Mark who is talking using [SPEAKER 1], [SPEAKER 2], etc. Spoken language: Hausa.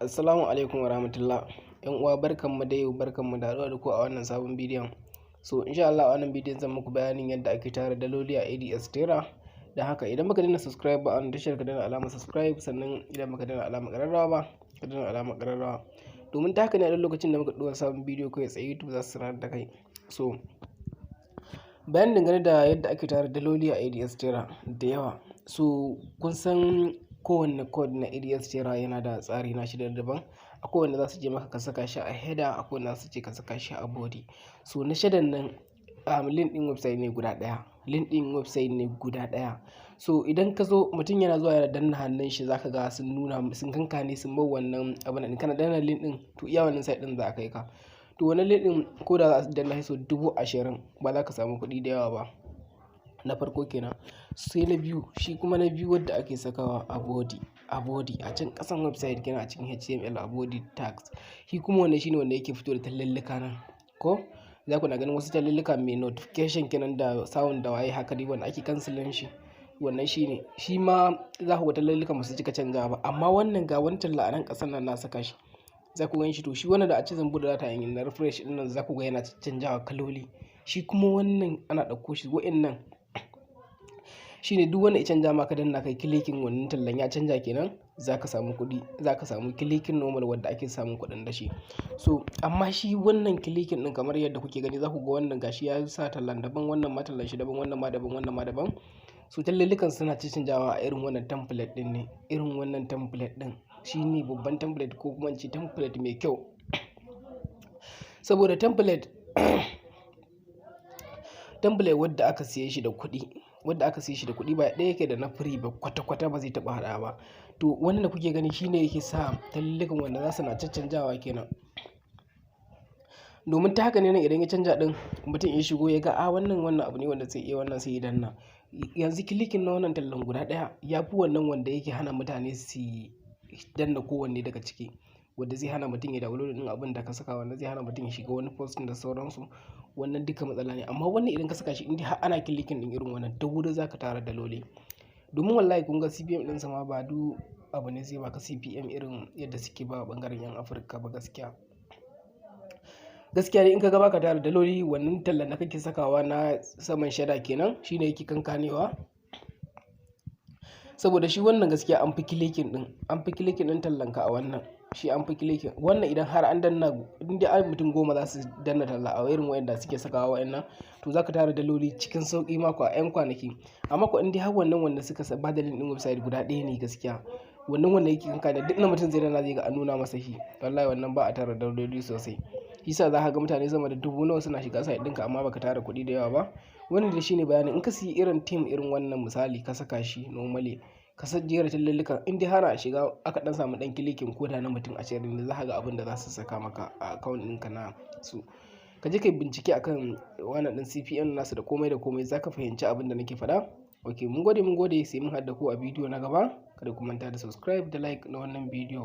[SPEAKER 1] Assalamu alaikum warahmatullah. ‘Yan uwa, barkanmu da yau, barkanmu da haɗuwa da ku a wannan sabon bidiyon. So insha Allah a wannan bidiyon zan muku bayanin yadda ake tara daloli a Adsterra. Don haka, idan baka danna subscribe ba a wannan tashar, ka danna alamar subscribe, sannan idan baka danna alamar ƙararrawa ba, ka danna alamar ƙararrawa. Domin ta haka ne a duk lokacin da muka ɗora sabon bidiyo, kai tsaye YouTube za su sanar da kai. So bayani dangane da yadda ake tara daloli a Adsterra da yawa. So kun san kowanne code na Adsterra yana da tsari nashi na daban. Akwai wanda za su ce maka ka saka shi a header, akwai wanda za su ce ka saka shi a body. So na shadan nan, link ɗin website ne guda ɗaya. Link ɗin website ne guda ɗaya. So idan ka zo, mutum yana zuwa yana danna hannun shi, za ka ga sun nuna, sun kankane, sun bar wannan abun nan. Kana danna link ɗin, to iya wannan site ɗin za a kai ka. To wannan link ɗin, ko da za su danna shi sau 20,000, ba za ka samu kuɗi da yawa ba. Na farko kenan. Sai na biyu, shi kuma na biyu wadda ake sakawa a body, a body a can ƙasan website kenan, a cikin HTML, a body tags. Shi kuma wannan shine wanda yake fito da tallallika nan. Ko za ku na ganin wasu tallallika mai notification kenan da sound da waye haka dai, wanda ake cancelling shi. Wannan shine. Shi ma za ku ga tallallukan ba su cika canjawa ba. Amma wannan, ga wani talla a nan ƙasan nan na saka shi. Za ku gan shi. To shi wannan, da ace zan buɗe data in yi na refresh ɗin nan, za ku ga yana canjawa kaloli. Shi kuma wannan ana ɗauko shi, wa'innan shine duk wanda ya canja maka, danna kai clicking, wannan tallan ya canja kenan, za ka samu kuɗi, za ka samu clicking normal wanda ake samun kuɗin da shi. So amma shi wannan clicking ɗin, kamar yadda kuke gani, za ku ga wannan gashi ya sa tallan daban, wannan ma tallan shi daban, wannan ma daban, wannan ma daban. So tallallukan suna canjawa a irin wannan template ɗin ne. Irin wannan template ɗin shine babban template, ko kuma in ce template mai kyau. Saboda template wadda aka siye shi da kuɗi, wadda aka siye shi da kuɗi ba ɗaya yake da na free ba kwata-kwata, ba zai taɓa haɗawa ba. To wannan da kuke gani shine yake sa tallallukan wanda za su na caccanjawa kenan. Domin ta haka ne nan idan ya canja ɗin, mutum ya shigo ya ga a wannan abu ne wanda zai iya wannan, sai ya danna. Yanzu clicking na wannan tallan guda ɗaya ya fi wannan wanda yake hana mutane su danna kowanne daga ciki. Wanda zai hana mutum ya download ɗin abun da ka saka, wanda zai hana mutum ya shiga wani post da sauransu. Wannan duka matsala ne. Amma wannan idan ka saka shi, indai har ana clicking ɗin irin wannan, da wuri za ka tara daloli. Domin wallahi kun ga CPM ɗinsa ma ba duk abu ne zai baka CPM irin yadda suke ba ɓangaren 'yan Afirka ba gaskiya. Gaskiya dai in ka ga baka tara daloli, wannan tallan da kake sakawa na saman shada kenan, shine yake kankanewa. Saboda shi wannan gaskiya an fi clicking ɗin, an fi clicking ɗin tallanka a wannan. Shi an fi clicking. Wannan idan har an danna, indai har mutum 10 za su danna talla a irin wayanda suke sakawa wa'innan, to za ka tara daloli cikin sauƙi ma ko a 'yan kwanaki. Amma ko indai har wannan wanda suka ba da link ɗin website guda ɗaya ne gaskiya. Wannan wanda yake kankane, duk inda mutum zai danna zai ga an nuna masa shi. Wallahi wannan ba a tara daloli sosai. Shi sa za ka ga mutane sama da dubu nawa suna shiga site ɗinka amma ba ka tara kuɗi da yawa ba. Wannan dai shine bayanin. In ka siyi irin theme irin wannan misali, ka saka shi normally, ka san jera tallallukan, indai har a shiga aka ɗan samu ɗan clicking ko da na mutum 20 ne, za ka ga abin da za su saka maka a account ɗinka na su. Ka je ka yi bincike akan wannan ɗin CPM nasu da komai da komai, za ka fahimci abin da nake faɗa. Ok, mun gode, mun gode, sai mun haɗu da ku a bidiyo na gaba. Kada ku manta da subscribe da like na wannan bidiyo.